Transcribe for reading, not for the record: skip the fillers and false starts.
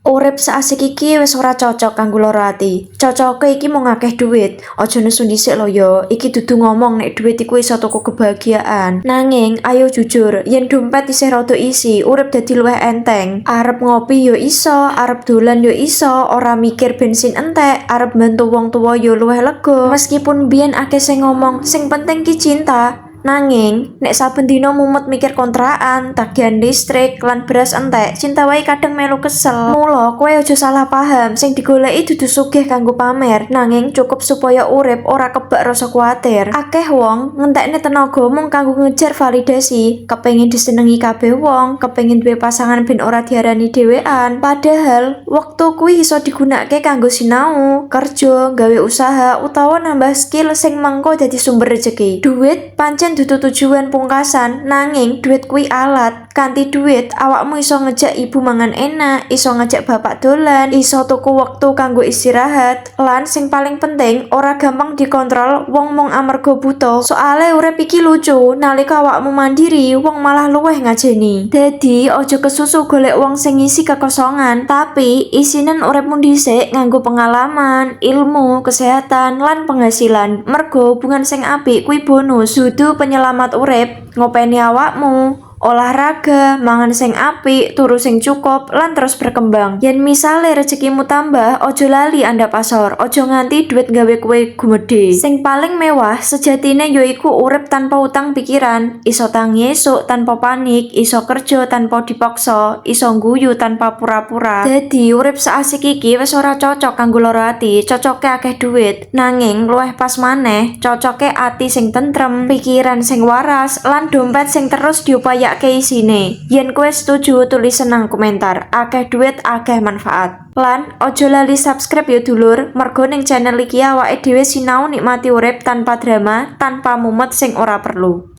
Urip seasik iki wis ora cocok kanggo lara ati. Cocoke iki mung akeh duit. Aja nesu dhisik lho yo. Iki dudu ngomong nek duit iku iso tuku kebahagiaan. Nanging ayo jujur, yen dompet isih rada isi, urip dadi luwih enteng. Arep ngopi yo iso, arep dolan yo iso, ora mikir bensin entek, arep bantu wong tuwa yo luwih lega. Meskipun biyen akeh sing ngomong, sing penting ki cinta. Nanging, nek saben dina mumet mikir kontrakan, tagihan listrik, lan beras entek, cinta wae kadang melu kesel. Mula kowe aja salah paham, sing digoleki dudu sugih kanggo pamer, nanging cukup supaya urip ora kebak rasa kuwatir. Akeh wong ngentekne tenaga mung kanggo ngejar validasi, kepengin disenengi kabeh wong, kepengin duwe pasangan ben ora diarani dhewean. Padahal, wektu kuwi iso digunakake kanggo sinau, kerja, gawe usaha, utawa nambah skill sing mengko dadi sumber rejeki. Duit pancen dudu tujuan pungkasan, nanging duit kuwi alat. Kanthi duit, awakmu iso ngejak ibu mangan enak, iso ngejak bapak dolan, iso tuku wektu kanggo istirahat, lan sing paling penting ora gampang dikontrol wong mung amarga butuh. Soale urip iki lucu, nalika awakmu mandiri, wong malah luwih ngajeni. Dadi aja kesusu golek wong sing ngisi kekosongan, tapi isinen uripmu dhisik nganggo pengalaman, ilmu, kesehatan, lan penghasilan. Mergo hubungan sing apik kuwi bonus, dudu penyelamat urip. Ngopeni awakmu, olahraga, mangan sing apik, turu sing cukup, lan terus berkembang. Yen misale rezekimu tambah, ojo lali andhap asor, ojo nganti duit gawe kowe gumedhe. Sing paling mewah sejatine yaiku urip tanpa utang pikiran, iso tangi esuk tanpa panik, iso kerja tanpa dipaksa, iso ngguyu tanpa pura-pura. Dadi urip seasik iki wis ora cocok kanggo lara ati, cocoke akeh duit. Nanging luwih pas maneh, cocoke ati sing tentrem, pikiran sing waras, lan dompet sing terus diupayake isine. Yen kowe setuju, tulis nang komentar. Akeh duit, akeh manfaat. Lan ojo lali subscribe ya, dulur, mergo ning channel iki awake dhewe sinau nikmati urip tanpa drama, tanpa mumet sing ora perlu.